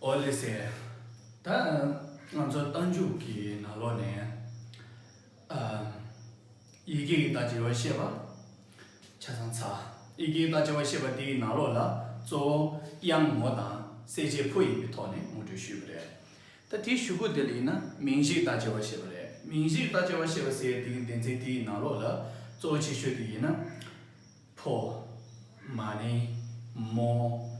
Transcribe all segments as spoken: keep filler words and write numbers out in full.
ཨོ་ལེ་སེ། ད་ང་ཚོ་རྟགས་འཇུག་གི་ནང་ལོགས་ནས་ཨ། ཡི་གེ་གི་རྟགས་ཀྱི་དབྱེ་བ་བཤད་པ་ཆ་ཚང་ཚར། ཡི་གེ་གི་རྟགས་ཀྱི་དབྱེ་བ་བཤད་པ་དེའི་ནང་ལོགས་ལ་གཙོ་བོ་དབྱངས་མོ་དང་གསལ་བྱེད་ཕོ་ཡིན་པའི་ཐོག་ནས་ངོ་སྤྲོད་ཞུས་པ་རེད། ད་དེའི་གཞུག་གུ་དེ་ལ་ཡིན་ན་མིང་གཞིའི་རྟགས་ཀྱི་དབྱེ་བ་བཤད་པ་རེད། མིང་གཞིའི་རྟགས་ཀྱི་དབྱེ་བ་བཤད་པ་ཟེར་ཡ་དེ་གི་སྡེ་ཚན་དེའི་ནང་ལོགས་ལ་གཙོ་བོ་ཆེ་ཤོས་དེ་ཡིན་ན། ཕོ། མ་ནིང་། མོ།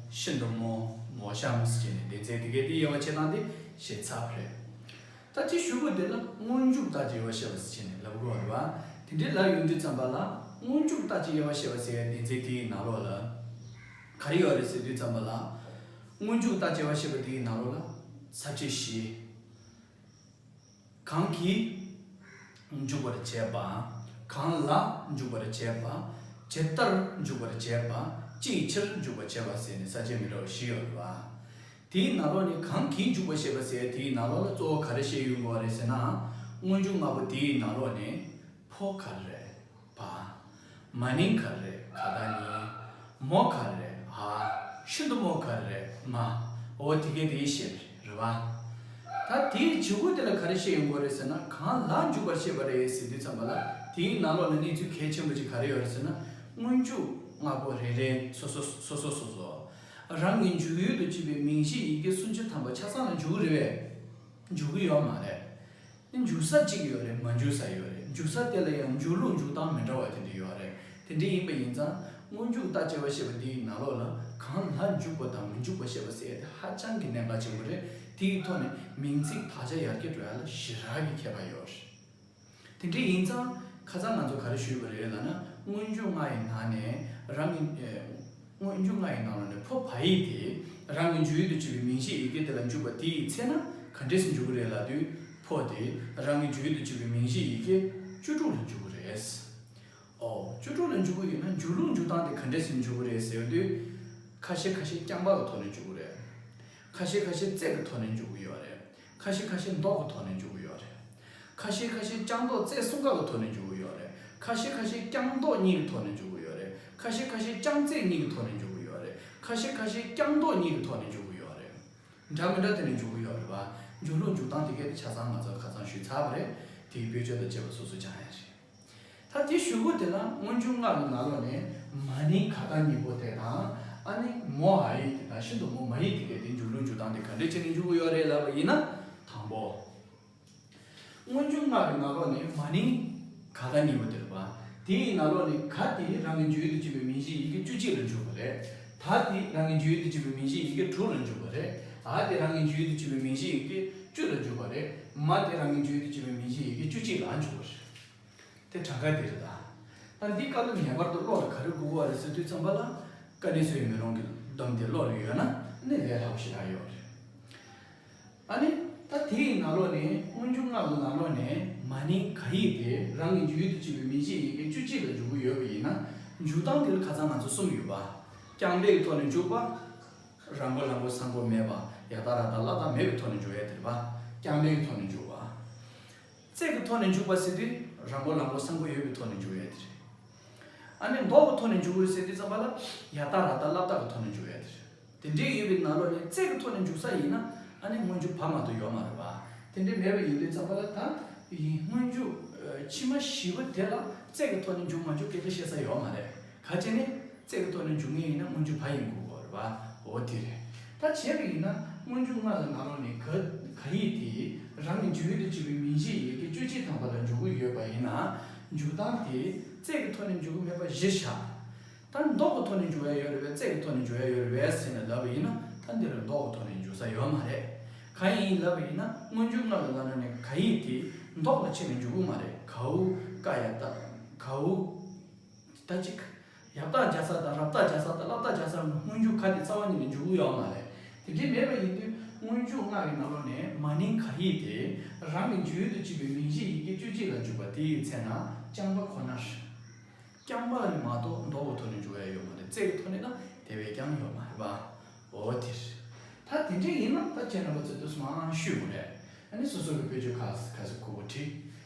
ཤིན་ཏུ་མོ། མོ་གཤམ་ཟེར་ནས་སྡེ་ཚན་དེ་གའི་དེའི་དབྱེ་བ་ཕྱེ་སྟངས་དེ་བཤད་ཚར་བ་རེད། ད་དེའི་གཞུག་གུ་དེ་ལ་སྔོན་འཇུག་རྟགས་ཀྱི་དབྱེ་བ་བཤད་པ་ཟེར་ནས་ལབ་དགོས་པ་རེད་བ། དེ་འདྲའི་ལབ་ཡོང་དུས་ཙམ་པ་ལ་སྔོན་འཇུག་རྟགས་ཀྱི་དབྱེ་བ་བཤད་པ་ཟེར་ཡ་སྡེ་ཚན་དེའི་ནང་ལོགས་ལ་ག་རེ་ཡོད་རེད་ཟེར་དུས་ཙམ་པ་ལ། སྔོན་འཇུག་རྟགས་ཀྱི་དབྱེ་བ་བཤད་པ་དེའི་ནང་ལོགས་ལ་ས་བཅད་བཞི། གང་གིས་འཇུག་པར་བྱེད་པ། གང་ལ་འཇུག་པར་བྱེད་པ། ཇི་ལྟར་འཇུག་པར་བྱེད་པ། ཅིའི་ཕྱིར་འཇུག་པར་བྱེད་པ་ཟེར་ནས་ས་བཅད་མི་འདྲ་བ་བཞི་ཡོད་རེད་བ། དེའི་ནང་ལོགས་ནས་གང་གིས་འཇུག་པར་བྱེད་པ་ཟེར་དེའི་ནང་ལོགས་ལ་གཙོ་བོ་ག་རེ་བཤད་ཡོང་དགོས་པ་རེད་ཟེར་ན། སྔོན་འཇུག་ལྔ་པོ་དེའི་ནང་ལོགས་ནས་ཕོ་ག་རེ་རེད། བ། མ་ནིང་ག་རེ་རེད། ག་ད་ནི། མོ་ག་རེ་རེད། འ། ཤིན་ཏུ་མོ་ག་རེ་རེད། མ། འོ་དེ་གའི་དེའི་བཤད་པ་རེད་བ། ད་དེའི་གཞུག་གུ་དེ་ལ་ག་རེ་བཤད་ཡོང་དགོས་རེད་ཟེར་ན། གང་ལ་འཇུག་པར་བྱེད་པ་རེད་ཟེར་དུས་ཙམ་པ་ལ་དེའི་ནང་ལོགས་ལ་གནས་ཚུལ་གལ་ཆེན་པོ་ཅིག་ག་རེ་ཡོད་རེད་ཟེར་ན། སྔོན་འཇུག་ལྔ་པོ་རེ་རེ་སོ་སོ་སོ་སོ་སོ་སོ། རང་གི་འཇུག་ཡུལ་དུ་བྱེད་པའི་མིང་གཞིའི་ཡི་གེ་སུམ་ཅུ་ཐམ་པ་ཆ་ཚང་ལ་འཇུག་གི་རེད་པས། འཇུག་གི་ཡོད་མ་རེད། འཇུག་ས་གཅིག་ཡོད་རེད། མ་འཇུག་ས་ཡོད་རེད། འཇུག་ས་དེ་ལ་ཡང་འཇུག་ལུགས་འཇུག་སྟངས་མི་འདྲ་བ་དེ་འདྲ་ཡོད་རེད། དེ་འདྲ་ཡིན་པ་ཡིན་ཙང་སྔོན་འཇུག་རྟགས་ཅན་པ་ཞེས་པ་འདིའི་ནང་ལོགས་ལ་གང་ལ་འཇུག་པ་དང་མི་འཇུག་པ་ཞེས་པ་ཟེར་ཡ་དེ་ཧ་ཅང་གི་གནད་འགག་ཆེན་པོ་རེད། དེ་ཡི་ཐོག་ནས་མིང་ཚིག་དག་ཆ་ཡར་རྒྱས་འགྲོ་ཡ་ལ་ཞེ་དྲག་གི་ཁྱད་པར་ཡོད་རེད། དེ་འདྲ་ཡིན་ཙང་ཁ་སང་ང་ཚོ་ག་རེ་ཞུས་པ་རེད་ལབ་ན། སྔོན་འཇུག་ལྔ་ཡི་ནང་ནས་རང་གི་ཨེ། སྔོན་འཇུག་ལྔ་ཡི་ནང་ལོགས་ནས་ཕོ་བ་ཡིག་དེ་རང་གི་འཇུག་ཡུལ་དུ་བྱེད་པའི་མིང་གཞིའི་ཡི་གེ་དེ་ལ་འཇུག་པ་དེ་ཡི་ཚེ་ན་ག་འདྲས་སུ་འཇུག་གི་རེད་ལབ་དུས། ཕོ་དེ་རང་གི་འཇུག་ཡུལ་དུ་བྱེད་པའི་མིང་གཞིའི་ཡི་གེ་བཅུ་དྲུག་ལ་འཇུག་གི་རེད། ཨོ། བཅུ་དྲུག་ལ་འཇུག་གི་ཡོད་ན་འཇུག་ལུགས་འཇུག་སྟངས་དེ་ག་འདྲས་སུ་འཇུག་གི་རེད་ཟེར་དུས། ཁ་ཤས་ཁ་ཤས་རྐྱང་པ་གི་ཐོག་ནས་འཇུག་གི་རེད། ཁ་ཤས་ཁ་ཤས་བརྩེགས་ཀྱི་ཐོག་ནས་འཇུག་གི་ཡོད་རེད། ཁ་ཤས་ཁ་ཤས་མདོག་གི་ཐོག་ནས་འཇུག་གི་ཡོད་རེད། ཁ་ཤས་ཁ་ཤས་རྐྱང་མདོག་བརྩེགས་གསུམ་ཀ་གི་ཐོག་ནས་འཇུག་གི་ཡོད་རེད། ཁ་ཤས་ཁ་ཤས་རྐྱང་མདོག་གཉིས་ཀྱི་ཐོག་ནས་འཇུག་གི་ཡོད་རེད། ཁ་ཤས་ཁ་ཤས་རྐྱང་བརྩེགས་གཉིས་ཀྱི་ཐོག་ནས་འཇུག་གི་ཡོད་རེད། ཁ་ཤས་ཁ་ཤས་རྐྱང་མདོག་གཉིས་ཀྱི་ཐོག་ནས་འཇུག་གི་ཡོད་རེད། འདྲ་མི་འདྲ་དེ་ནས་འཇུག་གི་ཡོད་རེད་པ། འཇུག་ལུགས་འཇུག་སྟངས་དེ་གས་དེ་ཆ་ཚང་ང་ཚོ་ཁ་སང་ཞུས་ཚར་བ་རེད། དེའི་དཔེ་བརྗོད་དང་བཅས་པ་སོ་སོ་སྦྱང་ཡ་རེད། ད་དེ་གཞུག་གུ་དེ་ལ་སྔོན་འཇུག་ལྔ་གི་ནང་ལོགས་ནས་མ་ནིང་ག་ད་གཉིས་པོ་དེ་དང་། ཨ་ནི་མོ་འ་ཡིག་དེ་དང་ཤིན་ཏུ་མོ་མ་ཡིག་དེ་གས་དེ་འཇུག་ལུགས་འཇུག་སྟངས་དེ་ག་འདྲས་བྱས་ནས་འཇུག་གི་ཡོད་རེད་ལབ་པ་ཡིན་ན། དང་པོ། སྔོན་འཇུག་ལྔ་གི་ནང་ལོགས་ནས་མ་ནིང་ག་ད་གཉིས་པོ་དེ་རེད་པ། དེ་ཡི་ནང་ལོགས་ནས་ག་དེ་རང་གི་འཇུག་ཡུལ་དུ་བྱེད་པའི་མིང་གཞིའི་ཡི་གེ་བཅུ་གཅིག་ལ་འཇུག་པ་རེད། ད་དེ་རང་གི་འཇུག་ཡུལ་དུ་བྱེད་པའི་མིང་གཞིའི་ཡི་གེ་དྲུག་ལ་འཇུག་པ་རེད། འ་དེ་རང་གི་འཇུག་ཡུལ་དུ་བྱེད་པའི་མིང་གཞིའི་ཡི་གེ་བཅུ་ལ་འཇུག་པ་རེད། མ་དེ་རང་གི་འཇུག་ཡུལ་དུ་བྱེད་པའི་མིང་གཞིའི་ཡི་གེ་བཅུ་གཅིག་ལ་འཇུག་པ་རེད། དེ་གྲངས་ཀ་དེ་རེད་ད། ད་འདི་སྐབས་ལ་ངེས་པར་དུ་བློ་ལ་ག་རེ་དགོས་ཀྱི་རེད་ཟེར་དུས་ཙམ་པ་ལ། དཀའ་གནད་གསལ་བའི་མེ་ལོང་གི་སྡོམ་དེ་བློ་ལ་ཡོད་ན་ནི་ལས་སླ་པོ་ཞེ་དྲག་ཡོད་རེད། ཨ་ནི། ད་དེ་ཡི་ནང་ལོགས་ནས་སྔོན་འཇུག་ལྔ་གི་ནང་ལོགས་ནས་མ་ནིང་ག་ཡིག་དེ་རང་གི་འཇུག་ཡུལ་དུ་བྱེད་པའི་མིང་གཞིའི་ཡི་གེ་བཅུ་གཅིག་ལ་འཇུག་གི་ཡོད་པ་ཡིན་ན། འཇུག་སྟངས་དེ་ལ་ཁ་སང་ང་ཚོ་གསུམ་ཡོད་པ། རྐྱང་པའི་ཐོག་ནས་འཇུག་པ། ར་མགོ་ལ་མགོ་ས་མགོ་མེད་པ། ཡ་བཏགས་ར་བཏགས་སླ་བཏགས་མེད་པའི་ཐོག་ནས་འཇུག་ཡ་དེ་རེད་པ། རྐྱང་པའི་ཐོག་ནས་འཇུག་པ། བརྩེགས་ཀྱི་ཐོག་ནས་འཇུག་པ་ཟེར་དུས་ར་མགོ་ལ་མགོ་ས་མགོ་ཡོད་པའི་ཐོག་ནས་འཇུག་ཡ་དེ་རེད། ཨ་ནི་མདོག་གི་ཐོག་ནས་འཇུག་དགོས་རེད་ཟེར་དུས་ཙམ་པ་ལ། ཡ་བཏགས་ར་བཏགས་སླ་བཏགས་ཀྱི་ཐོག་ནས་འཇུག་ཡ་དེ་རེད། དེ་འདྲའི་ཡོད་པའི་ནང་ལོགས་ནས་བརྩེགས་ཀྱི་ཐོག་ནས་འཇུག་ས་ཡིན་ན། ཨ་ནི་སྔོན་འཇུག་བ་མ་གཏོགས་ཡོད་མ་རེད་པ། དེ་འདྲའི་མེད་པ་ཡིན་དུས་ཙམ་པ་ལ་ད། ཡིན་སྔོན་འཇུག་ཕྱི་མ་བཞི་པོ་དེ་ལ་བརྩེགས་ཀྱི་ཐོག་ནས་འཇུག་མ་འཇུག་སྐད་ཆ་བཤད་ས་ཡོད་མ་རེད། ག་བྱས་ནས་བརྩེགས་ཀྱི་ཐོག་ནས་འཇུག་ངེས་ཡིན་ན་སྔོན་འཇུག་བ་ཡིན་དགོས་ཀྱི་རེད་པ། འོ་དེ་རེད། ད་བྱས་པ་ཡིན་ན་སྔོན་འཇུག་ལྔ་གི་ནང་ལོགས་ནས་ག་ག་ཡིག་དེ་རང་གི་འཇུག་ཡུལ་དུ་བྱེད་པའི་མིང་གཞིའི་ཡི་གེ་བཅུ་གཅིག་ཐམ་པ་ལ་འཇུག་གི་ཡོད་པ་ཡིན་ན། འཇུག་སྟངས་དེ་བརྩེགས་ཀྱི་ཐོག་ནས་འཇུག་གི་མེད་པ་གཞིར་བཞག་ད་མདོག་གི་ཐོག་ནས་འཇུག་ཡ་ཡོད་རེད་པས། བརྩེགས་ཀྱི་ཐོག་ནས་འཇུག་ཡ་ཡོད་རེད་པས་ཟེར་ནས་ལབ་པ་ཡིན་ན། ད་འདི་ལ་མདོག་གི་ཐོག་ནས་འཇུག་ས་ཡོད་མ་རེད། གང་ཡིན་ལབ་པ་ཡིན་ན་སྔོན་འཇུག་ལྔ་གི་ནང་ལོགས་ནས་ག་ཡིག་དེ་མདོག་ལ་ཕྱེ་ནས་འཇུག་གི་མ་རེད། གའུ་ཀ་ཡ་བཏགས་གའུ། ད་ཅིག་ཡ་བཏགས་རྒྱག་ས་དང་ར་བཏགས་རྒྱག་ས་དང་སླ་བཏགས་རྒྱག་ས་སྔོན་འཇུག་ག་དེ་རྩ་བ་ཉིད་ནས་འཇུག་གི་ཡོད་མ་རེད། དེ་འདྲའི་མེད་པ་ཡིན་དུས་སྔོན་འཇུག་ལྔ་གི་ནང་ལོགས་ནས་མ་ནིང་ག་ཡིག་དེ་རང་གི་འཇུག་ཡུལ་དུ་བྱེད་པའི་མིང་གཞིའི་ཡི་གེ་བཅུ་གཅིག་ལ་འཇུག་པ་དེ་ཡི་ཚེ་ན་རྐྱང་པ་ཁོ་ན་རེད། རྐྱང་པ་ལས་མ་གཏོགས་མདོག་གི་ཐོག་ནས་འཇུག་ཡ་ཡོད་མ་རེད། བརྩེགས་ཀྱི་ཐོག་ནས་ན་དེ་བས་ཀྱང་ཡོད་མ་རེད་པ། འོ་དེ་རེད། ད་དེ་འདྲ་ཡིན་ན་ད་ཁྱེད་རྣམ་པ་ཚོས་དུས་སུ་མང་ཤོས་མ་རེད། ཨ་ནི་སོ་སོ་གི་དཔེ་བརྗོད་ཁ་ཁ་སི་ཁུ་བོ་བྲིས།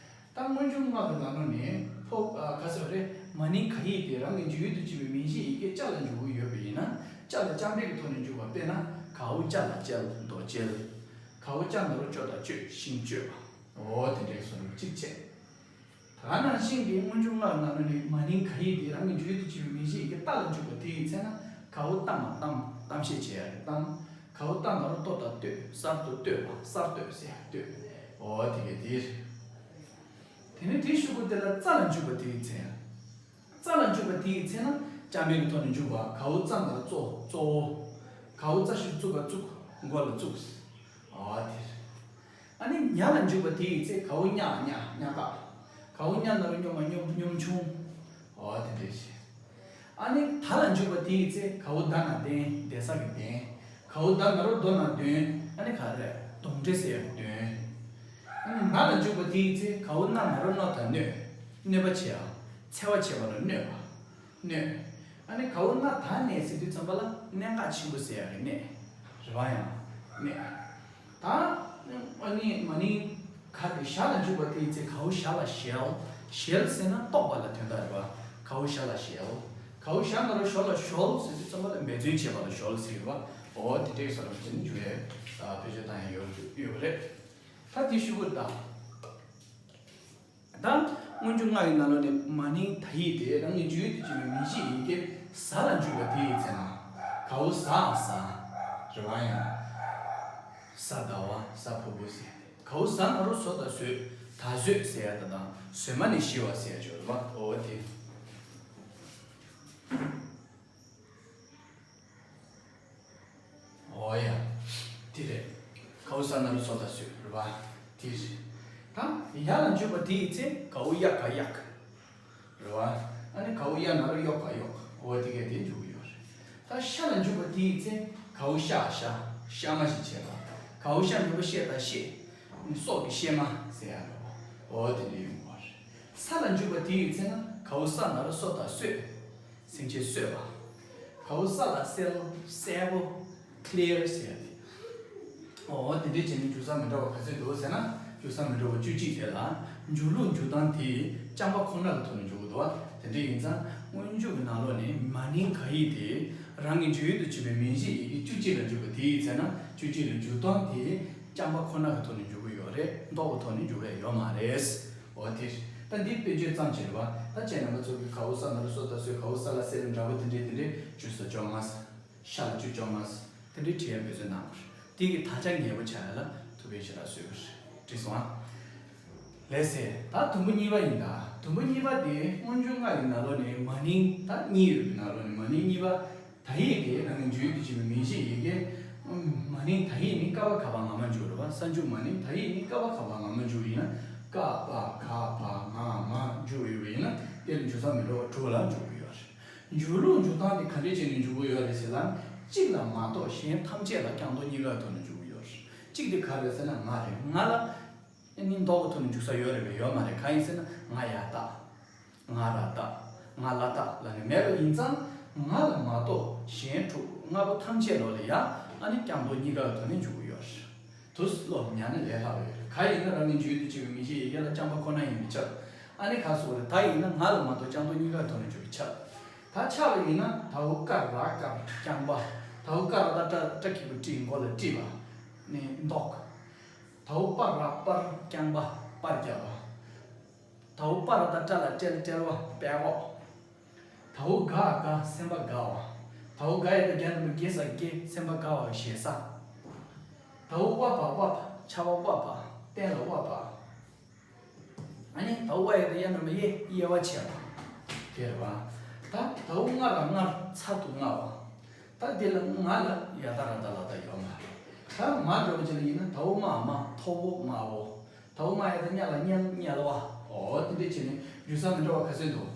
ད་སྔོན་འཇུག་ལྔ་གི་ནང་ལོགས་ནས་ཕོ་ཨ་ཁ་སི་རེད། མ་ནིང་ག་ཡིག་དེ་རང་གི་འཇུག་ཡུལ་དུ་བྱེད་པའི་མིང་གཞིའི་ཡི་གེ་ཅ་ལ་འཇུག་གི་ཡོད་པ་ཡིན་ན། ཅ་ལ་རྐྱང་པའི་གི་ཐོག་ནས་འཇུག་པ། དཔེར་ན་ གའོ་ཅ་ལ་ཅལ་མདོ་ཅལ། གའོ་ཅ་ན་རོ་ཅོ་ད་ཅོས་ཤིང་གཅོད་པ། འོ་དེ་འདྲའི་སོ་ནི་གཅིག་བྱས། ད་ནང་བཞིན་གྱི་སྔོན་འཇུག་སྔགས་ནང་ལ་ནི་མ་ནིང་ག་ཡིག་དེ་རང་གི་འཇུག་ཡུལ་དུ་བྱེད་པའི་མིང་གཞི་ཡི་གེ་ཏ་ལ་འཇུག་པ་དེ་ཡི་ཚེ་ན་གའོ་ཏ་མ་གཏམ་གཏམ་བཤད་བྱེད་ཡ་རེད་གཏམ། གའོ་ཏ་ན་རོ་ཏོ་ད་བསྟོད་གསར་དུ་བསྟོད་པ་གསར་བསྟོད་ཟེར་ཡ་བསྟོད། འོ་དེ་ག་དེ་རེད། དེ་ནས་དེའི་གཞུག་གུ་དེ་ལ་ཙ་ལ་འཇུག་པ་དེ་ཡི་ཚེ། ཙ་ལ་འཇུག་པ་དེ་ཡི་ཚེ་ན་ཅ་མའི་གི་ཐོག་ནས་འཇུག་པ་གའོ་ཙ་ན་རོ་ཙོ་གཙོ་བོ། གའོ་ཙ་ཞབས་ཀྱུ་ཙུ་ག་ཙུག་མགོ་ལ་བཙུགས། འོ་དེ་རེད། ཨ་ནི་ཉ་ལ་འཇུག་པ་དེ་ཡི་ཚེ་གའོ་ཉ་ཉ་ཉ་ཀ། གའོ་ཉ་ན་རོ་སྙོ་མ་སྙོམ་སྙོམ་ཆུང་། འོ་དེ་འདྲས་ཤིག་ཨ་ནི་ད་ལ་འཇུག་པ་དེ་ཡི་ཚེ་གའོ་ད་ན་དན་དན་ས་གི་དན། གའོ་ད་ན་རོ་དོ་ན་དོན། ཨ་ནི་ག་རེ་གདོན་འདྲེ་ཟེར་ཡ་གི་དོན། ཨ་ནི་ན་ལ་འཇུག་པ་དེ་ཡི་ཚེ་གའོ་ན་ན་རོ་གནོ་ད་གནོད། གནོད་པ་བྱེད་ཡ། འཚེ་བ་བྱེད་པ་ལ་གནོད་པ། གནོད། ཨ་ནི་གའོ་ན་ད་གནས་ཟེར་དུས་ཙམ་པ་ལ་གནད་འགག་ཆེན་པོ་ཟེར་ཡ་གི་གནད། རེད་བ་ཡང་། གནད། ད་ཨ་ནི་མ་ནིང་ག་དེ་ཞ་ལ་འཇུག་པ་དེ་ཡི་ཚེ་གའོ་ཞ་ལ་ཞལ། ཞལ་ཟེར་ན་རྟོག་པ་ལ་དོན་དག་རེད་བ། གའོ་ཞ་ལ་ཞལ། གའོ་ཞ་ན་རོ་ཞོ་ལ་ཞོལ་ཟེར་དུས་ཙམ་པ་ལ་འབད་བརྩོན་བྱེད་པ་ལ་ཞོལ་ཟེར་བ། འོ་དེ་འདྲའི་ས་ལ་འཇུག་ཡས་བེད་སྤྱོད་བཏང་ཡས་ཡོད་ཡོད་པ་རེད། ད་དེ་གཞུག་གུ་ད། ད་སྔོན་འཇུག་སྔགས་ཀྱི་ནང་ལོགས་ནས་མ་ནིང་ད་ཡིག་དེ་རང་གི་འཇུག་ཡུལ་དུ་བྱེད་པའི་མིང་གཞི་ཡི་གེ་ཟ་ལ་འཇུག་པ་དེ་ཡི་ཚེ་ན། གའོ་ཟ་ཟ། རེད་བ་ཡང་། ཟ་ཟླ་བ་ཟ་ཕུར་བུ་ཟེར། གའོ་ཟ་ན་རོ་ཟོ་ད་ཟོས། ད་ཟོས་ཟེར་ཡ་ད་དང་ཟོས་མ་ནས་ཞི་བ་ཟེར་ཡ་ཅིག་ཡོད་རེད་བ། འོ་དེ། འོ་ཡ། དེ་རེད། གའོ་ཟ་ན་རོ་ཟོ་ད་ཟོས་རེད་བ། དེ་རེད། ད་ཡ་ལ་འཇུག་པ་དེ་ཡི་ཚེ་གའོ་ཡ་ག་གཡག་རེད་བ། ཨ་ནི་གའོ་ཡ་ན་རོ་ཡོ་ག་གཡོག་འོ་དེ་གས་དེ་འཇུག་གི་ཡོད་རེད། ད་ཤ་ལ་འཇུག་པ་དེ་ཡི་ཚེ་གའོ་ཤ་ཤ་ཤ་མ་ཞིག་བྱས་པ། གའོ་ཤ་མེད་པ་ཤེ་ད་ཤེ། སྲོག་གི་ཤེ་མ་ཟེར་ཡ་རེད་བ། འོ་དེ་འདྲ་ཡོང་གི་ཡོད་རེད། ས་ལ་འཇུག་པ་དེ་ཡི་ཚེ་ན་གའོ་ས་ན་རོ་སོ་ད་སོད། སེམས་ཅན་གསོད་པ། གའོ་ས་ལ་སེལ། གསལ་པོ། clear ཟེར་ཡ་དེ། འོ་དེ་འདྲའི་བྱས་ནས་འཇུག་ས་མི་འདྲ་བ་ག་ཚོད་འདུག་ཟེར་ན། འཇུག་ས་མི་འདྲ་བ་བཅུ་གཅིག་རེད་ལ། འཇུག་ལུགས་འཇུག་སྟངས་དེ་རྐྱང་པ་ཁོ་ན་གི་ཐོག་ནས་འཇུག་གི་འདུག་བ། དེ་འདྲ་ཡིན་ཙང་སྔོན་འཇུག་གི་ནང་ལོགས་ནས་མ་ནིང་ག་ཡིག་དེ་རང་གི་འཇུག་ཡུལ་དུ་བྱེད་པའི་མིང་གཞི་ཡི་གེ་བཅུ་གཅིག་ལ་འཇུག་པ་དེ་ཡིན་ཟེར་ན། བཅུ་གཅིག་ལ་འཇུག་སྟངས་དེ་རྐྱང་པ་ཁོ་ན་གི་ཐོག་ནས་འཇུག་གི་ཡོད་རེད། མདོག་གི་ཐོག་ནས་འཇུག་གི་ཡོད་མ་རེད། འོ་དེ། ད་འདི་དཔེ་བརྗོད་ཙམ་བྱས་རེད་བ། ད་ཁྱེད་རྣམ་པ་ཚོ་གི་གའོ་ས་ན་རོ་སོ་ད་སོད། གའོ་ས་ལ་སེལ་འདྲ་པོ་དེ་འདྲའི་དེ་འདྲའི་བཅུ་ས་བཅོ་ལྔ་ས། ཤ་ལ་བཅུ་བཅོ་ལྔ་ས། དེ་འདྲའི་བྲིས་ཡ་འབད་བརྩོན་གནང་དགོས་རེད། དེ་གི་དག་ཆ་ངེས་པོ་ཆགས་ཡ་ལ་ཐུགས་ཕན་ཞེ་དྲག་གསོས་དགོས་རེད། བྲིས་སོང་ཨ། ལགས་སེ། ད་དུམ་བུ་གཉིས་པ་ཡིན་ད། དུམ་བུ་གཉིས་པ་དེ་སྔོན་འཇུག་སྔགས་ཀྱི་ནང་ལོགས་ནས་མ་ནིང་ད་གཉིས་ཡོད་པའི་ནང་ལོགས་ནས་མ་ནིང་གཉིས་པ། ད་ཡིག་དེ་རང་གི་འཇུག་ཡུལ་དུ་བྱེད་པའི་མིང་གཞི་ཡི་གེ། མ་ནིང་ད་ཡིག་ནི་ཀ་པ་ག་བ་ང་མ་འཇུག་རེད་བ། ས་འཇུག་མ་ནིང་ད་ཡིག་ནི་ཀ་པ་ག་བ་ང་མ་འཇུག་ཡིན་ན། ཀ་པ་ག་བ་ང་མ་འཇུག་ཡོད་པ་ཡིན་ན་དེ་ལ་འཇུག་ས་མི་འདྲ་བ་དྲུག་ལ་འཇུག་གི་ཡོད་རེད། འཇུག་ལུགས་འཇུག་སྟངས་དེ་ག་འདྲས་བྱས་ནས་འཇུག་གི་ཡོད་རེད་ཟེར་ན། གཅིག་ལ་མ་གཏོགས་གཞན་ཐམས་ཅད་ལ་རྐྱང་ལྡོག་གཉིས་ཀའི་ཐོག་ནས་འཇུག་གི་ཡོད་རེད། གཅིག་དེ་ག་རེད་ཟེར་ན་ང་རེད། ང་ལ་ནི་མདོག་གི་ཐོག་ནས་འཇུག་ས་ཡོད་རེད་པས། ཡོད་མ་རེད། གང་ཡིན་ཟེར་ན་ང་ཡ་བཏགས། ང་ར་བཏགས། ང་ལ་བཏགས་ལབ་ནས་མེད་པ་ཡིན་ཙང་། ང་ལ་མ་གཏོགས་གཞན་དྲུག་ལྔ་པོ་ཐམས་ཅད་ལོ་ལ་ཡ་ཨ་ནི་རྐྱང་ལྡོག་གཉིས་ཀའི་ཐོག་ནས་འཇུག་གི་ཡོད་རེད། དུས་ལོ་ཉ་ནི་ལས་སླ་བ་ཡོད་རེད། ག་ཡིན་ན་རང་གི་འཇུག་ཡུལ་དུ་བྱེད་པའི་མིང་གཞི་ཡི་གེ་ལ་རྐྱང་པ་ཁོ་ན་ཡིན་པས་ཁྱབ། ཨ་ནི་ག་སོགས་རེད། ད་ཡིན་ན་ང་ལ་མ་གཏོགས་རྐྱང་ལྡོག་གཉིས་ཀའི་ཐོག་ནས་འཇུག་པས་ཁྱབ། ད་ཆ་ལ་ཡིན་ན་དའོ་ཀ་ར་ཀར་རྐྱང་པ། དའོ་ཀ་ར་ད་ཀྲ་ཀྲ་གི་གུ་ཀྲི་མགོ་ལ་ཀྲི་བ། ནི་མདོག་དའོ་པ་ར་པར་རྐྱང་པ་པར་རྒྱབ་པ། དའོ་པ་ར་ད་ཀྲ་ལ་ཀྲལ་ཀྲལ་བ་པད་འོག་དའོ་ག་ག་སེམས་པ་དགའ་བ། དའོ་ག་ཡ་ད་རྒྱ་ནུ་མ་གེ་ས་དགེ་སེམས་པ་དགའ་བ་ཞེ་ས། དའོ་པ་བ་པ་ཕ་ཆ་བ་པ་ཕ་སྟན་ལ་པ་ཕ། ཨ་ནི་དའོ་པ་ཡ་ད་ཡ་ནུ་མ་ཡེ་དབྱེ་བ་ཕྱེ་བ། དེ་རེད་བ། ད་དའོ་ང་ར་ངར་ཚ་དུ་ང་བ། ད་དེ་ལ་ང་ལ་ཡ་ད་ར་ད་ལ་ད་ཡོད་མ་རེད། ད་མ་འདྲ་བོ་ཅིག་ལ་ཡིན་ན་དའོ་མ་མ་མཐོ་བོ་དམའ་བོ། དའོ་མ་ཡ་ད་ཉ་ལ་དམྱལ་དམྱལ་བ། འོ་དེ་འདྲས་བྱས་ནས་འཇུག་ས་མི་འདྲ་བ་ག་ཚོད་འདུག་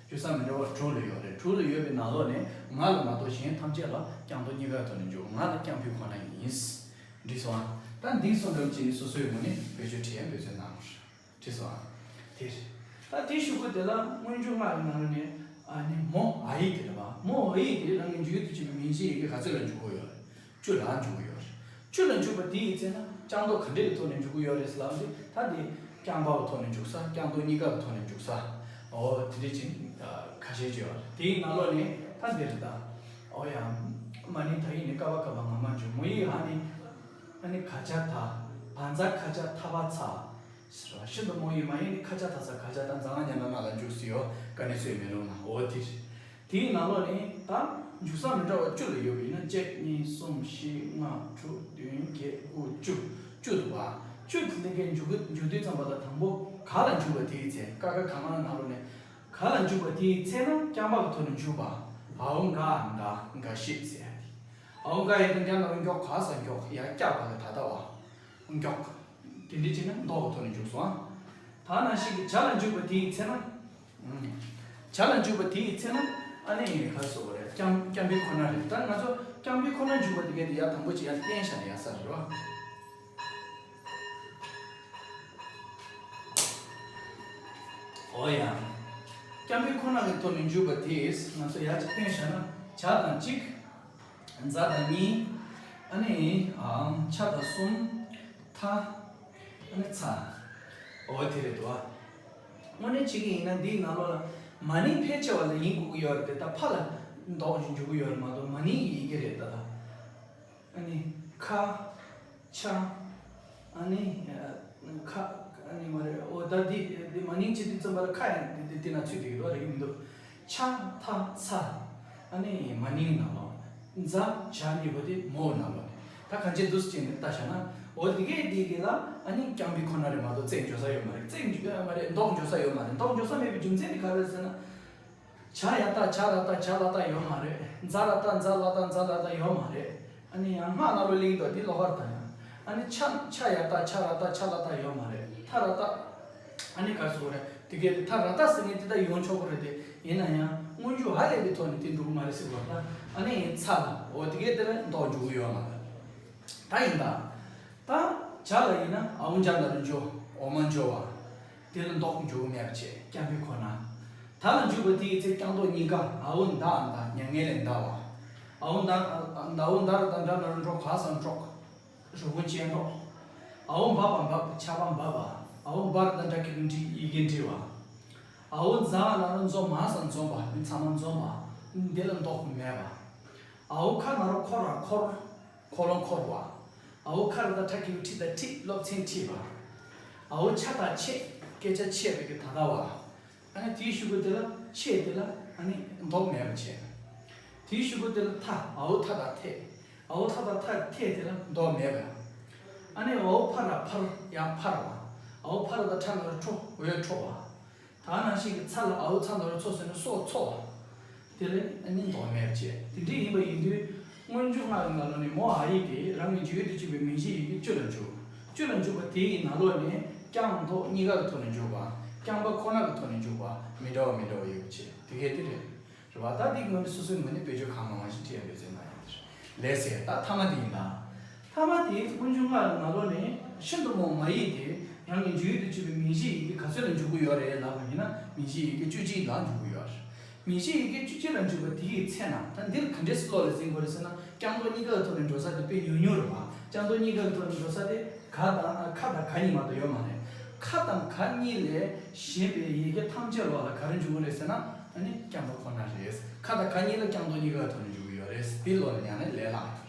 འཇུག་ས་མི་འདྲ་བ་དྲུག་ལ་ཡོད་རེད། དྲུག་ལ་ཡོད་པའི་ནང་ལོགས་ནས་ང་ལ་མ་གཏོགས་གཞན་ཐམས་ཅད་ལ་རྐྱང་ལྡོག་གཉིས་ཀའི་ཐོག་ནས་འཇུག་ང་ལ་རྐྱང་ཕུད་ཁོ་ན་ཡིན། འགྲིག་སོང་ཨ། ད་འདི་སོང་འདྲ་བོ་བྱས་ནས་སོ་སོའི་ངོས་ནས་བེད་སྤྱོད་བྱེད་ཡ་འབད་བརྩོན་གནང་རོགས། འགྲིག་སོང་ཨ། དེ་རེད། ད་དེའི་གཞུག་གུ་དེ་ལ་སྔོན་འཇུག་སྔགས་ཀྱི་ནང་ནས་ཨ་ནི་མོ་འ་ཡིག་དེ་རེད་བ། མོ་འ་ཡིག་དེ་རང་གི་འཇུག་ཡུལ་དུ་བྱེད་པའི་མིང་གཞི་ཡི་གེ་ག་ཚོད་ལ་འཇུག་གི་ཡོད་རེད། བཅུ་ལ་འཇུག་གི་ཡོད་རེད། བཅུ་ལ་འཇུག་པ་དེ་ཡི་ཚེ་ན་རྐྱང་ལྡོག་ག་འདྲའི་ཐོག་ནས་འཇུག་གི་ཡོད་རེད་ཟེར་ལབ་དུས། ད་དེ་རྐྱང་པའི་ཐོག་ནས་འཇུག་ས། རྐྱང་ལྡོག་གཉིས་ཀའི་ཐོག་ནས་འཇུག་ས། འོ་དེ་འདྲ་ཅིག་ཁ་ཤས་ཅིག་ཡོད་རེད། དེའི་ནང་ལོགས་ནས་ད་འདི་རེད་ད། འོ་ཡང་ མ་ནིང་ད་ཡིག་ནི་ཀ་བ་ག་བ་ང་མ་འཇུག་མོ་ཡིག་ཧ་ནི། ཨ་ནི་ག་ཅ་ད། བ་ཛ་ག་ཅ་ཐ་བ་ཚ། ཟེར་བ་ཤིན་ཏུ་མོ་ཡིག་མ་ཡིག་ནི་ཁ་ཅ་ད་ས་ག་ཅ་ད་ཛ་ང་ཉ་ན་ན་ལ་འཇུག་སྲིད་ཡོད་ག་ནས་སུ་ཡིན་མེད་ལོ་ན་འོ་དེ་རེད། དེའི་ནང་ལོགས་ནས་ད་འཇུག་ས་མི་འདྲ་བ་བཅུ་ལ་ཡོད་པ་ཡིན་ན་གཅིག་གཉིས་གསུམ་བཞི་ལྔ་དྲུག་བདུན་བརྒྱད་དགུ་བཅུ། བཅུ་འདུག་བ། བཅུ་དེ་ལས་ཀའི་འཇུག་གི་འཇུག་དུས་ཙམ་པ་ལ་དང་པོ་ག་ལ་འཇུག་པ་དེའི་ཚེ་ཀ་ཁ་ག་ང་ནང་ལོགས་ནས་ག་ལ་འཇུག་པ་དེའི་ཚེ་ན་རྐྱང་པ་གི་ཐོག་ནས་འཇུག་པ། འའོ་འགའ་འདའ་འགའ་ཞིག་ཟེར་ཡ་དེ། འའོ་འགའ་ཡི་དང་རྐྱང་ལ་མགྱོགས་ག་ས་མགྱོགས་ཡ་སྐྱག་པ་གི་ད་ལྟ་བ། མགྱོགས། དེ་འདྲ་བྱས་ན་མདོ་གི་ཐོག་ནས་འཇུག་སོང་ཨ། ད་ནང་བཞིན་གྱི་བྱ་ལ་འཇུག་པ་དེའི་ཚེ་ན། ཨུམ། བྱ་ལ་འཇུག་པ་དེའི་ཚེ་ན། ཨ་ནི་ག་རེ་ཟེར་དགོས་རེད། རྐྱང་རྐྱང་པའི་ཁོ་ན་རེད། ད་ང་ཚོ་རྐྱང་པའི་ཁོ་ན་འཇུག་པ་དེ་གའི་དེ་ཡར་དང་པོ་ཅིག་ཡར་བསྟན་བཞག་ན་ཡག་ས་རེད་བ། ཨོ་ཡ། རྐྱང་པའི་ཁོ་ན་གི་ཐོག་ནས་འཇུག་པ་དེས་ང་ཚོ་ཡར་ཅིག་བསྟན་བཞག་ན་བྱ་དང་གཅིག་ཛ་དང་གཉིས། ཨ་ནི་ཨམ་ཆ་དང་གསུམ། ཐ། ཨ་ནི་ཚ། འོ་དེ་རེད་དོ། དངོས་གནས་བྱེད་ཀྱི་ཡིན་ན་འདིའི་ནང་ལོགས་ལ་མ་ནིང་ཕལ་ཆེ་བ་ལ་ཡིན་དགོས་ཀྱི་ཡོད་རེད་དེ། ད་ཕ་ལ་འདོགས་ཀྱི་འཇུག་གི་ཡོད་རེད་མ་གཏོགས་མ་ནིང་གི་ཡི་གེ་རེད་ད་ད། ཨ་ནི་ཁ། ཆ། ཨ་ནི་ཁ། ཨ་ནི་མ་རེད། འོ་ད་འདི་འདི་མ་ནིང་བྱེད་དུས་ཙམ་པ་ལ་ཁ་ཡང་འདི་འདི་འདི་ན་ཚུད་བསྡད་ཀྱི་འདུག་རེད་ཀྱི་མི་འདུག་ཆ། ཐ། ཚ། ཨ་ནི་མ་ནིང་ནང་ལོགས། ཛ། བྱ་གཉིས་པོ་དེ་མོ་ནང་ལོགས་ནས། ད་གང་བྱེད་འདུག་ཟེར་ནས་ལྟ་བྱ་ན། འོ་དེ་གས་དེ་གས་ལ་ཨ་ནི་རྐྱང་པའི་ཁོ་ན་རེད་མ་གཏོགས་བརྩེགས་འཇོག་ས་ཡོད་མ་རེད། བརྩེགས་འཇོག་མ་རེད། འདོགས་འཇོག་ས་ཡོད་མ་རེད། འདོགས་འཇོག་ས་མེད་པའི་རྒྱུ་མཚན་དེ་ག་རེ་ཟེར་ན། བྱ་ཡ་བཏགས་བྱ་ར་བཏགས་བྱ་ལ་བཏགས་ཡོད་མ་རེད། ཛ་ར་བཏགས་ཛ་ལ་བཏགས་ཛ་ལ་བཏགས་ཡོད་མ་རེད། ཨ་ནི་ཡང་སྔགས་ནང་ལོགས་གླེང་འདུག་དེ་ལོགས་ཀར་བཏགས་ཡང་། ཨ་ནི་ཆ། ཆ་ཡ་བཏགས་ཆ་ར་བཏགས་ཆ་ལ་བཏགས་ཡོད་མ་རེད། ཐ་ར་བཏགས། ཨ་ནི་ག་རེ་ཟེར་དགོས་རེད། དེ་གས་ཐ་ར་བཏགས་ཟེར་མཁན་དེ་ད་ཡོང་ཆོག་གི་རེད་དེ། ཡིན་ན་ཡང་སྔོན་འཇུག་ཧ་ལས་པའི་ཐོག་ནས་དེ་འགྲོ་གི་མ་རེད་ཟེར་བ་ད། ཨ་ནི་ཡིན་ཚ་ལ་འོ་དེ་གས་དེ་ལ་འདོགས་འཇུག་གི་ཡོད་མ་རེད། ད་ཡིན་ད། ད་བྱ་ལ་ཡིན་ན་འའོ་འཇའ་ན་རོ་འཇོ། འོ་མ་འཇོ་བ། དེ་ལ་འདོགས་འཇུག་མེད་པ་བྱས་རྐྱང་པའི་ཁོ་ན། ད་ལ་འཇུག་པ་དེའི་ཚེ་རྐྱང་འདོགས་གཉིས་ཀ། འའོ་འདའ་འདའ་མྱ་ངན་ལས་འདའ་བ། འའོ་འདའ། འའོ་འདའ་ར་བཏགས་འདྲ་ན་རོ་འདྲོ། ག་ས་འདྲོགས། རུ་གུ་ཅན་འདྲོགས། འའོ་འབབ་པ་འབབ། ཆ་བ་འབབ་པ། འའོ་འབའ་ར་བཏགས་འབྲ་གི་གུ་འབྲི། ཡི་གེ་འབྲི་བ། འའོ་འཛ་ན་རོ་འཛོ། མ་ས་འཛོམས་པ། ཚ་མ་འཛོམས་པ། འདི་ལ་འདོགས་མེད་པ། འའོ་ཁ་ན་རོ་འཁོ་ར་འཁོར། འཁོར་ལོ་འཁོར་བ། འའོ་ཁ་ར་བཏགས་ཁྲ་གི་གུ་ཁྲི་དང་ཁྲིད། སློབ་ཚན་ཁྲིད་པ། འའོ་ཆ་དང་ཆད། སྐད་ཆ་འཆད་པའི་གི་ད་ལྟ་བ། ཨ་ནི་དེའི་གཞུག་གུ་དེ་ལ་ཆད་དེ་ལ་ཨ་ནི་འདོགས་མེད་པ་བྱས། དེའི་གཞུག་གུ་དེ་ལ་ཐ། འའོ་ཐ་དང་ཐད། འའོ་ཐ་དང་ཐ་ཐད་དེ་ལ་འདོགས་མེད་པ། ཨ་ནི་འའོ་ཕ་ར་འཕར། ཡང་འཕར་བ། འའོ་ཕ་ར་བཏགས་ཕྲ་ན་རོ་འཕྲོ། འོད་འཕྲོ་བ། ད་ནང་བཞིན་གྱི་ཚ་ལ་འའོ་ཚ་ན་རོ་ཚོ་ཟེར་ན་སོ་ཚོ་བ། དེ་ལ་ཨ་ནི་འདོགས་མེད་པ་བྱས། དེ་འདྲ་ཡིན་པ་ཡིན་དུས་སྔོན་འཇུག་སྔགས་ཀྱི་ནང་ལོགས་ནས་མོ་འ་ཡིག་དེ་རང་གི་འཇུག་ཡུལ་དུ་གྱུར་པའི་མིང་གཞིའི་ཡི་གེ་བཅུ་ལ་འཇུག་བཅུ་ལ་འཇུག་པ་དེ་ཡི་ནང་ལོགས་ནས་རྐྱང་འདོགས་གཉིས་ཀ་གི་ཐོག་ནས་འཇུག་པ། རྐྱང་པ་ཁོ་ན་གི་ཐོག་ནས་འཇུག་པ། མི་འདྲ་བ་མི་འདྲ་བ་ཡོད་པ་བྱས། དེ་གས་དེ་རེད། རེད་བ། ད་འདི་ངོས་ནས་སོ་སོའི་ངོས་ནས་དཔེ་བརྗོད་གང་མང་མང་ཞིག་བྲིས་ཡ་འདོད་ཚོད་མ་ཡིན། ལས་ཟེར་ད་ཐ་མ་དེ་ཡིན་ད། ཐ་མ་དེ་སྔོན་འཇུག་སྔགས་ཀྱི་ནང་ལོགས་ནས་ཤིན་ཏུ་མོ་མ་ཡིག་དེ་རང་གི་འཇུག་ཡུལ་དུ་གྱུར་པའི་མིང་གཞིའི་ཡི་གེ་ག་ཚོད་ལ་འཇུག་གི་ཡོད་རེད་ལབ་པ་ཡིན་ན། མིང་གཞིའི་ཡི་གེ་བཅུ་གཅིག་ལ་འཇུག་གི་ཡོད་རེད། མིང་གཞིའི་ཡི་གེ་བཅུ་གཅིག་ལ་འཇུག་པ་དེ་ཡི་ཚེ་ན་ད་འདིར་ག་འདྲས་སུ་བློ་ལ་འཛིན་དགོས་རེད་ཟེར་ན། རྐྱང་འདོགས་གཉིས་ཀ་གི་ཐོག་ནས་འགྲོ་ས་དེ་དཔེ་ཉུང་ཉུང་རེད་བ། རྐྱང་འདོགས་གཉིས་ཀ་གི་ཐོག་ནས་འགྲོ་ས་དེ་ག་དང་ཁ་དང་ག་གཉིས་མ་གཏོགས་ཡོད་མ་རེད། ཁ་དང་ག་གཉིས་ལས་གཞན་པའི་ཡི་གེ་ཐམས་ཅད་ལོག་ལ་ག་རེ་འཇུག་གི་རེད་ཟེར་ན། ཨ་ནི་རྐྱང་པ་ཁོ་ན་རེད། ཁ་དང་ག་གཉིས་ལ་རྐྱང་འདོགས་གཉིས་ཀ་གི་ཐོག་ནས་འཇུག་གི་ཡོད་རེད། འདི་ལོག་ལ་ཉར་ན་ལས་སླ་བ་ཡོད་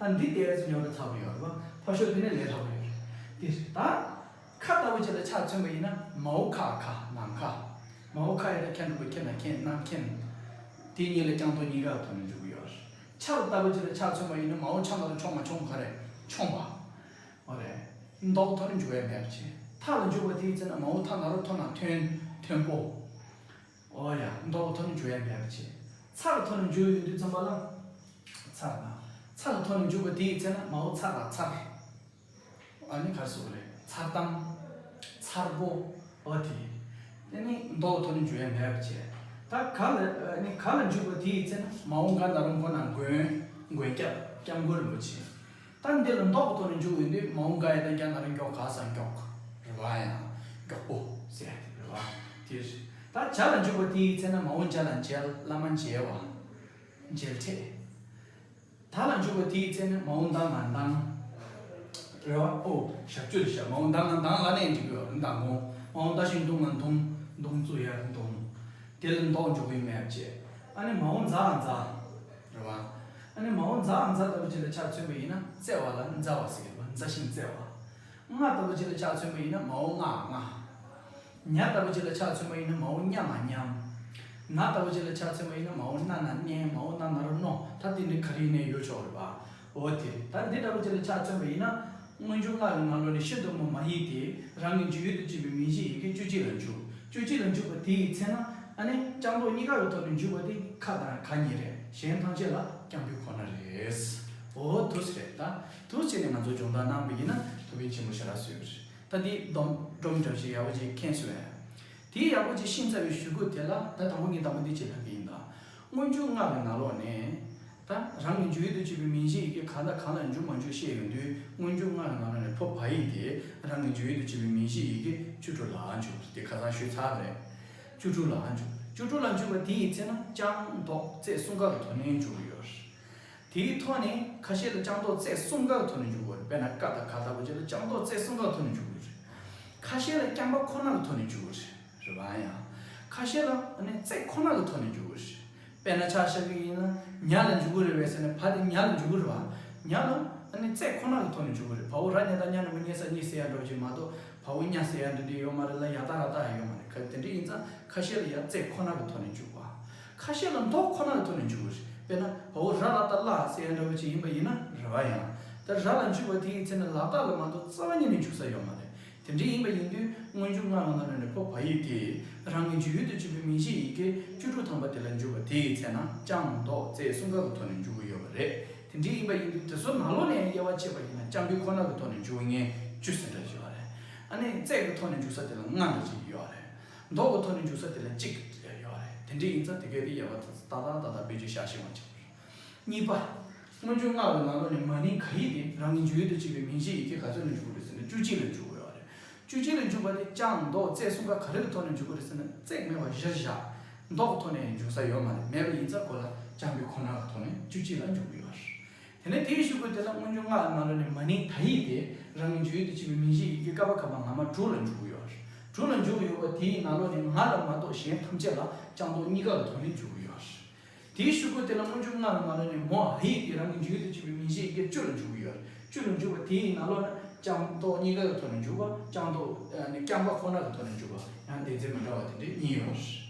རེད། ད་འདི་ལྟས་ཚོ་ཉོ་ན་ཚ་པོ་ཡོད་རེད་བ། ཕར་ཞོག་དེ་ནས་ལས་སླ་པོ་ཡོད་རེད། འདི་རེད་ད། ཁ་ལྟ་བུ་ཅིག་ལ་ཆ་མཚོན་པ་ཡིན་ན། མའོ་ཁ་ཁ་ནམ་མཁའ། མའོ་ཁ་ཡ་ད་ཁྱ་འགྲེང་བུ་ཁྱེ་ན་མཁྱེན། ནམ་མཁྱེན། དེ་གཉིས་ལ་རྐྱང་འདོགས་གཉིས་ཀ་གི་ཐོག་ནས་འཇུག་གི་ཡོད་རེད། ཆ་ལ་ལྟ་བུ་ཅིག་ལ་ཆ་མཚོན་པ་ཡིན་ན། མའོ་ཆ་ན་རོ་མཆོང་མ་མཆོང་ག་རེ་མཆོངས་པ། འོ་རེད། འདོགས་ཐོག་ནས་འཇུག་ཡ་མེད་པ་བྱས། ཐ་ལ་འཇུག་པ་དེའི་ཚེ་ན། མའོ་ཐ་ན་རོ་ཐོ་ན་མཐོན། མཐོན་པོ། འོ་ཡ། འདོགས་ཐོག་ནས་འཇུག་ཡ་མེད་པ་བྱས། ཚ་ལ་ཐོག་ནས་འཇུག་ཡོང་དུས་ཙམ་པ་ལ། ཚ་ལ། ཚ་ལ་ཐོག་ནས་འཇུག་པ་དེའི་ཚེ་ན། མའོ་ཚ་ར་མཚར། ཨ་ནི་ག་རེ་ཟེར་དགོས་རེད། མཚར་གཏམ། མཚར་པོ། འོ་དེ། དེ་ནི་འདོགས་ཐོག་ནས་འཇུག་ཡ་མེད་པ་བྱས། ད་ག་ལ། ཨ་ནི་ག་ལ་འཇུག་པ་དེའི་ཚེ་ན། མའོ་ག་ན་རོ་མགོ་ན་མགོན། མགོན་སྐྱབས། སྐྱབས་མགོན་རིན་པོ་ཆེ། ད་འདི་ལ་འདོགས་ཐོག་ནས་འཇུག་ཡོང་དུས། མའོ་ག་ཡ་ད་ག་ན་རོ་མགྱོགས། ག་ས་མགྱོགས། རེད་བ། ཡང་མགྱོགས་པོ་ཟེར་ཡ་དེ་རེད་བ། དེ་རེད། ད་བྱ་ལ་འཇུག་པ་དེའི་ཚེ་ན། མའོ་མཇལ་ལ་མཇལ། བླ་མ་མཇལ་བ། མཇལ་འཕྲད། ད་ལ་འཇུག་པ་དེའི་ཚེ་ན། མའོ་མདའ་ང་མདངས། རེད་བ། ཨོ། ཞབས་ཀྱུ་རེད་ཤག་མའོ་མདའ་ང་མདངས་ལ་ནས་འགྲིག་གི་ཡོད་རེད། མདང་དགོང་། མའོ་མདའ་ཞིང་མདུང་ང་མདུང་། མདུང་རྩུབ་ཡར་མདུང་། དེ་ལ་འདོགས་འཇུག་གི་མེད་པ་བྱས། ཨ་ནི་མའོ་མཛའ་མཛའ། རེད་བ། ཨ་ནི་མའོ་ཛ་འ་ཛ་ལྟ་བུ་ཅིག་ལ་ཆ་མཚོན་པ་ཡིན་ན་བཙལ་བ་ལ་འཛ་བ་ཟེར་གྱི་འདུག་མཛའ་ཞིང་བཙལ་བ། ང་ལྟ་བུ་ཅིག་ལ་ཆ་མཚོན་པ་ཡིན་ན་མའོ་ང་ང་། ཉ་ལྟ་བུ་ཅིག་ལ་ཆ་མཚོན་པ་ཡིན་ན་མའོ་ཉ་ང་མཉམ། ན་ལྟ་བུ་ཅིག་ལ་ཆ་མཚོན་པ་ཡིན་ན་མའོ་ན་ན་མནན། མའོ་ན་ན་རོ་མནོ། ད་དེ་འདྲ་ག་རེ་ཡིན་ནའི་ཡོད་ཆོག་རེད་པ། འོ་དེ་རེད། ད་འདི་ལྟ་བུ་ཅིག་ལ་ཆ་མཚོན་པ་ཡིན་ན། སྔོན་འཇུག་ལྔ་གི་ནང་ལོགས་ནས་ཤིན་ཏུ་མོ་མ་ཡིག་དེ་རང་གི་འཇུག་ཡུལ་དུ་བྱེད་པའི་མིང་གཞི་ཡི་གེ་བཅུ་གཅིག་ལ་འཇུག་བཅུ་གཅིག་ལ་འཇུག་པ་དེ་ཡི་ཚེ་ན་ཨ་ནི་ལྕགས་རྡོག་གཉིས་ཀ་གི་ཐོག་ནས་འཇུག་པ་དེ་ཁ་དང་ག་གཉིས་རེད། གཞན་ཐམས་ཅད་ལ་རྐྱང་པའི་ཁོ་ན་རེད། འོ་འདུག་སེ་རེད། ད་འདུག་སེ་བྱས་ནས་ང་ཚོ་སྦྱོང་བརྡར་གནང་བ་ཡིན་ན་ཐུགས་ཕན་ཆེན་པོ་ཞེ་དྲག་གསོས་ཀྱི་རེད། ད་འདི་སྒྲོམ་སྒྲོམ་འདྲ་ཞིག་ཡག་པོ་ཅིག་མཁྱེན་སོང་ངས། དེ་ཡག་པོ་ཅིག་ཤེས་ཚར་བའི་གཞུག་གུ་དེ་ལ་ད་དང་པོ་ངས་དང་པོ་འདི་ཅིག་ལབ་ཀྱི་ཡིན་ད། སྔོན་འཇུག་ལྔ་གི་ནང་ལོགས་ནས། ད་རང་གི་འཇུག་ཡུལ་དུ་བྱེད་པའི་མིང་གཞི་ཡི་གེ་གང་དང་གང་ལ་འཇུག་མ་འཇུག་བཤད་ཡོང་དུས། སྔོན་འཇུག་ལྔ་གི་ནང་ལོགས་ནས་ཕོ་བ་ཡིག་དེ་རང་གི་འཇུག་ཡུལ་དུ་བྱེད་པའི་མིང་གཞི་ཡི་གེ་བཅུ་དྲུག་ལ་འཇུག་དེ་ཁ་སང་ཞུས་ཚར་བ་རེད། བཅུ་དྲུག་ལ་འཇུག་བཅུ་དྲུག་ལ་འཇུག་པ་དེ་ཡི་ཚེ་ན་ལྕགས་རྡོག་རྩེ་གསུམ་ཀ་གི་ཐོག་ནས་འཇུག་གི་ཡོད་རེད། དེའི་ཐོག་ནས་ཁ་ཤས་ལ་ལྕགས་རྡོག་རྩེ་གསུམ་ཀ་གི་ཐོག་ནས་འཇུག་གི་ཡོད་རེད། དཔེར་ན་ཀ་དང་ག་ལྟ་བུ་ཅིག་ལ་ལྕགས་རྡོག་རྩེ་གསུམ་ཀ་གི་ཐོག་ནས་འཇུག་གི་ཡོད་རེད། ཁ་ཤས་ལ་རྐྱང་པ་ཁོ་ན་གི་ཐོག་ནས་འཇུག་གི་རེད། རེད་པ། ཡང་ཁ་ཤས་ལ་ཨ་ནི་རྩེ་ཁོ་ན་གི་ཐོག་ནས་འཇུག་གི་རེད། དཔེར་ན་ཆ་བཞག་གི་ཡིན་ན་ཉ་ལ་འཇུག་གི་རེད་པས་ཟེར་ན་བ་དེ་ཉ་ལ་འཇུག་གི་རེད་པ། ཉ་ལ་ཨ་ནི་རྩེ་ཁོ་ན་གི་ཐོག་ནས་འཇུག་གི་རེད། བ་འོ་ར་ཉ་བཏགས་ཉ་འགྲེང་བུ་ཉེ་ས་ཉེ་ཟེར་ཡ་འདྲ་བོ་ཅིག་མ་གཏོགས་བ་འོ་ཉ་ཟེར་ཡ་འདྲ་འདྲ་ཡོད་མ་རེད་ལ། ཡ་བཏགས་ར་བཏགས་ཡ་ཡོད་མ་རེད། ག་དེ་འདྲ་ཡིན་ཙང་ཁ་ཤས་ལ་ཡ་རྩེ་ཁོ་ན་གི་ཐོག་ནས་འཇུག་པ། ཁ་ཤས་ལ་མདོག་ཁོ་ན་གི་ཐོག་ནས་འཇུག་གི་རེད། དཔེར་ན་བ་འོ་ར་ལ་བཏགས་ལ་ཟེར་ཡ་འདྲ་བོ་ཅིག་ཡིན་པ་ཡིན་ན་རེད་པ། ཡང་ད་ར་ལ་འཇུག་པ་དེ་ཡི་ཚེ་ན་ལ་བཏགས་ལ་མ་གཏོགས་རྩ་བ་ཉིད་ནས་འཇུག་ས་ཡོད་མ་རེད། དེ་འདྲ་ཡིན་པ་ཡིན་དུས་སྔོན་འཇུག་ལྔ་གི་ནང་ནས་ཕོ་བ་ཡིག་དེ་རང་གི་འཇུག་ཡུལ་དུ་བྱེད་པའི་མིང་གཞི་ཡི་གེ་བཅུ་དྲུག་ཐམ་པ་དེ་ལ་འཇུག་པ་དེ་ཡི་ཚེ་ན་ལྕགས་རྡོག་རྩེ་གསུམ་ཀ་གི་ཐོག་ནས་འཇུག་གི་ཡོད་པ་རེད། དེ་འདྲ་ཡིན་པ་ཡིན་དུས་དེ་ཚོ་ནང་ལོགས་ནས་དབྱེ་བ་ཕྱེ་བ་ཡིན་ན་རྐྱང་པའི་ཁོ་ན་གི་ཐོག་ནས་འཇུག་མཁན་བཅུ་ཟིན་འདྲ་ཞིག་ཡོད་རེད། ཨ་ནི་རྩེ་གི་ཐོག་ནས་འཇུག་ས་དེ་ལ་ལྔ་འདྲ་ཞིག་ཡོད་རེད། མདོག་གི་ཐོག་ནས་འཇུག་ས་དེ་ལ་གཅིག་ཡོད་རེད། དེ་འདྲ་ཡིན་ཙང་དེ་གའི་དེ་དབྱེ་བ་ཏག་ཏག་ཏག་ཏག་བེད་སྤྱོད་བྱ་ཤེས་པ་བྱེད་དགོས་རེད། གཉིས་པ། སྔོན་འཇུག་ལྔ་གི་ནང་ལོགས་ནས་མ་ནིང་ག་ཡིག་དེ་རང་གི་འཇུག་ཡུལ་དུ་བྱེད་པའི་མིང་གཞི་ཡི་གེ་ག་ཚོད་ལ་འཇུག་གི་རེད་ཟེར་ན་བཅུ་གཅིག་ལ་འཇུག་གི་ཡོད་རེད། བཅུ་གཅིག་ལ་འཇུག་པ་དེ་ལྕགས་རྡོག་རྩེ་གསུམ་ཀ་ག་རེ་གི་ཐོག་ནས་འཇུག་གི་རེད་ཟེར་ན་རྩེ་མེད་པ་གཞིར་བཞག་མདོག་གི་ཐོག་ནས་འཇུག་ས་ཡོད་མ་རེད། མེད་པ་ཡིན་ཙང་ཁོ་ལ་རྐྱང་པའི་ཁོ་ན་གི་ཐོག་ནས་བཅུ་གཅིག་ལ་འཇུག་གི་ཡོད་རེད། དེ་ནས་དེའི་གཞུག་གུ་དེ་ལ་སྔོན་འཇུག་ལྔ་གི་ནང་ལོགས་ནས་མ་ནིང་ད་ཡིག་དེ་རང་གི་འཇུག་ཡུལ་དུ་བྱེད་པའི་མིང་གཞི་ཡི་གེ་ཀ་པ་ག་པ་ང་མ་དྲུག་ལ་འཇུག་གི་ཡོད་རེད། དྲུག་ལ་འཇུག་གི་ཡོད་པ་དེའི་ནང་ལོགས་ནས་ང་ལ་མ་གཏོགས་གཞན་ཐམས་ཅད་ལ་ལྕགས་རྡོག་གཉིས་ཀ་གི་ཐོག་ནས་འཇུག་གི་ཡོད་རེད། དེའི་གཞུག་གུ་དེ་ལ་སྔོན་འཇུག་ལྔ་གི་ནང་ལོགས་ནས་མོ་འ་ཡིག་དེ་རང་གི་འཇུག་ཡུལ་དུ་བྱེད་པའི་མིང་གཞི་ཡི་གེ་བཅུ་ལ་འཇུག་གི་ཡོད་རེད། བཅུ་ལ་འཇུག་པ་དེའི་ནང་ལོགས་ནས་ལྕགས་རྡོག་གཉིས་ཀ་གི་ཐོག་ནས་འཇུག་པ། ལྕགས་རྡོག་ཨ་ནི་རྐྱང་པ་ཁོ་ན་གི་ཐོག་ནས་འཇུག་པ། ཡང་སྡེ་ཚན་མི་འདྲ་བ་དེ་འདྲའི་གཉིས་ཡོད་རེད།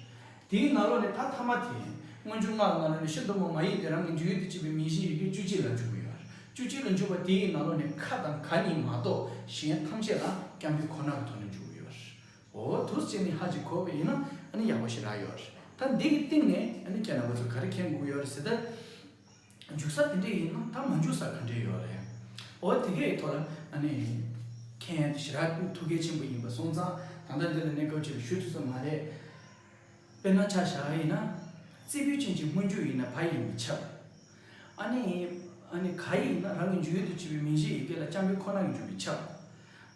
དེའི་ནང་ལོགས་ནས་ད་མཐའ་མ་དེ། སྔོན་འཇུག་ལྔ་གི་ནང་ལོགས་ནས་ཤིན་ཏུ་མོ་མ་ཡིག་དེ་རང་གི་འཇུག་ཡུལ་དུ་བྱེད་པའི་མིང་གཞི་ཡི་གེ་བཅུ་གཅིག་ལ་འཇུག་གི་ཡོད་རེད། བཅུ་གཅིག་ལ་འཇུག་པ་དེའི་ནང་ལོགས་ནས་ཁ་དང་ག་གཉིས་མ་གཏོགས་གཞན་ཐམས་ཅད་ལ་རྐྱང་པའི་ཁོ་ན་གི་ཐོག་ནས་འཇུག་གི་ཡོད་རེད། འོ་འདུག་སེ་བྱས་ནས་ཧ་ཅིག་གོ་བ་ཡིན་ན་ཨ་ནི་ཡག་པོ་ཞེ་དྲག་ཡོད་རེད། ད་འདི་གི་སྟེང་ནས་ཨ་ནི་ཁྱེད་རྣམ་པ་ཚོ་ག་རེ་མཁྱེན་དགོས་ཡོད་རེད་ཟེར་ད། འཇུག་ས་དེ་འདྲ་ཡིན་ན་ད་མ་འཇུག་ས་ག་འདྲ་ཡོད་རེད། འོ་དེ་གའི་ཐོག་ལ་ཨ་ནི་མཁྱེན་ཞེ་དྲག་ཐུགས་གལ་ཆེན་པོ་ཡིན་པ་སོང་ཙང་ད་ལྟ་འདི་ལ་གནས་སྐབས་ཅིག་ལ་ཞུ་ཐུབ་ས་མ་རེད། དཔེར་ན་ཆ་བཞག་ཡིན་ན། རྩེ་ཕུད་ཅན་གྱི་སྔོན་འཇུག་ཡིན་ན་བ་ཡིན་པས་ཁྱབ། ཨ་ནི། ཨ་ནི་ག་ཡིན་ན་རང་གི་འཇུག་ཡུལ་དུ་བྱེད་པའི་མིང་གཞི་ཡི་གེ་ལ་རྐྱང་པའི་ཁོ་ན་གི་འཇུག་པས་ཁྱབ།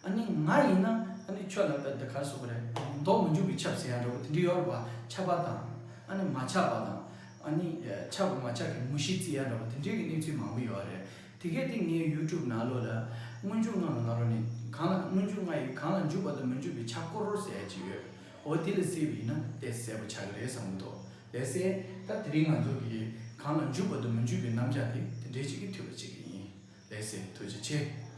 ཨ་ནི་ང་ཡིན་ན་ཨ་ནི་ཁྱོད་ལ་དཔེ་འདི་ག་རེ་ཟེར་དགོས་རེད། མདོག་མི་འཇུག་པས་ཁྱབ་ཟེར་ཡ་འདྲ་བོ་དེ་འདྲ་ཡོད་རེད་པ། ཁྱབ་པ་དང་། ཨ་ནི་མ་ཁྱབ་པ་དང་། ཨ་ནི་ཁྱབ་པ་མ་ཁྱབ་ཀྱི་མུ་བཞི་བརྩི་ཡ་འདྲ་བོ་དེ་འདྲའི་གི་གནས་ཚུལ་མང་པོ་ཡོད་རེད། དེ་གས་དེ་ངའི་ཡུ་ཊུབ་ནང་ལོགས་ལ་སྔོན་འཇུག་ལྔ་གི་ནང་ལོགས་ནས་གང་ལ་སྔོན་འཇུག་ལྔ་ཡིས་གང་ལ་འཇུག་པ་དང་མི་འཇུག་པའི་ཁྱབ་སྐོར་ཟེར་ཡ་ཅིག་ཡོད། འོ་དེ་ལ་གཟིགས་པ་ཡིན་ན་དེ་གསལ་པོ་ཆགས་ཀྱི་རེད་བསམ་གྱི་འདུག་ལགས་སེ། ད་དེ་རིང་ང་ཚོ་གིས་གང་ལ་འཇུག་པ་དང་མི་འཇུག་པའི་རྣམ་གཞག་དེ་དེ་འདྲའི་ཅིག་གིས་ཐུབ་པ་བྱེད་ཀྱི་ཡིན། ལགས་སེ། ཐུགས་རྗེ་ཆེ།